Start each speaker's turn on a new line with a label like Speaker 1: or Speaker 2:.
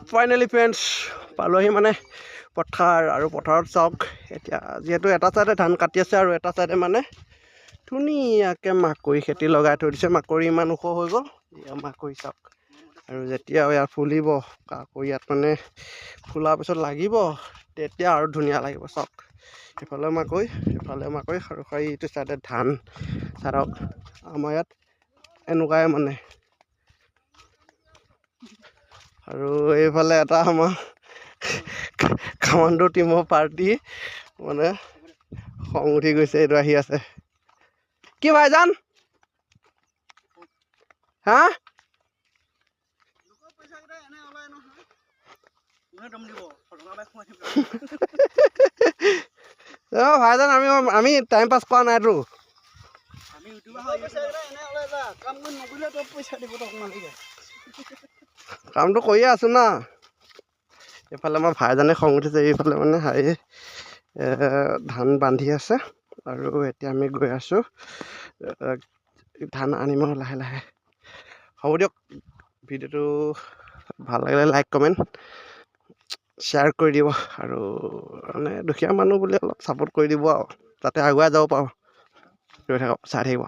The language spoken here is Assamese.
Speaker 1: ফাইনেলি ফ্ৰেণ্ডছ, পালোহি মানে পথাৰ। আৰু পথাৰত চাওক, এতিয়া যিহেতু এটা চাইডে ধান কাটি আছে আৰু এটা চাইডে মানে ধুনীয়াকৈ মাকৈ খেতি লগাই থৈ দিছে। মাকৈ ইমান ওখ হৈ গ'ল। এয়া মাকৈ চাওক। আৰু যেতিয়া ইয়াত ফুলিব আকৌ, ইয়াত মানে ফুলাৰ পিছত লাগিব, তেতিয়া আৰু ধুনীয়া লাগিব। চাওক, ইফালে মাকৈ, ইফালে মাকৈ আৰু এইটো চাইডে ধান। চাওক, আমাৰ ইয়াত এনেকুৱাই মানে। আৰু এইফালে এটা আমাৰ কামাণ্ডো টিমৰ পাৰ্টি মানে খং উঠি গৈছে। এইটো আহি আছে। কি ভাইজান? হা,
Speaker 2: লোকৰ পইচাকেইটা এনে ওলাই নহয়। কোনে দম দিব? ফটকা বাইক সোমাই থাকিব।
Speaker 1: অ' ভাইজান, আমি টাইম পাছ কৰা নাইতো।
Speaker 2: আমি ইউটিউবাৰ হয়। পইচাকেইটা এনে ওলাই যা। কাম কৰি নকৰিলে তোক পইচা দিব তোক মালিকে।
Speaker 1: কামটো কৰিয়ে আছোঁ না। এইফালে আমাৰ ভাইজানে খং উঠিছে। এইফালে মানে হেৰি ধান বান্ধি আছে আৰু এতিয়া আমি গৈ আছোঁ, ধান আনিম আৰু লাহে লাহে। হ'ব দিয়ক, ভিডিঅ'টো ভাল লাগিলে লাইক, কমেণ্ট, শ্বেয়াৰ কৰি দিব আৰু মানে দুখীয়া মানুহ বুলি অলপ ছাপোৰ্ট কৰি দিব আৰু যাতে আগুৱাই যাব পাৰোঁ। ৰৈ থাকক, চাই থাকিব।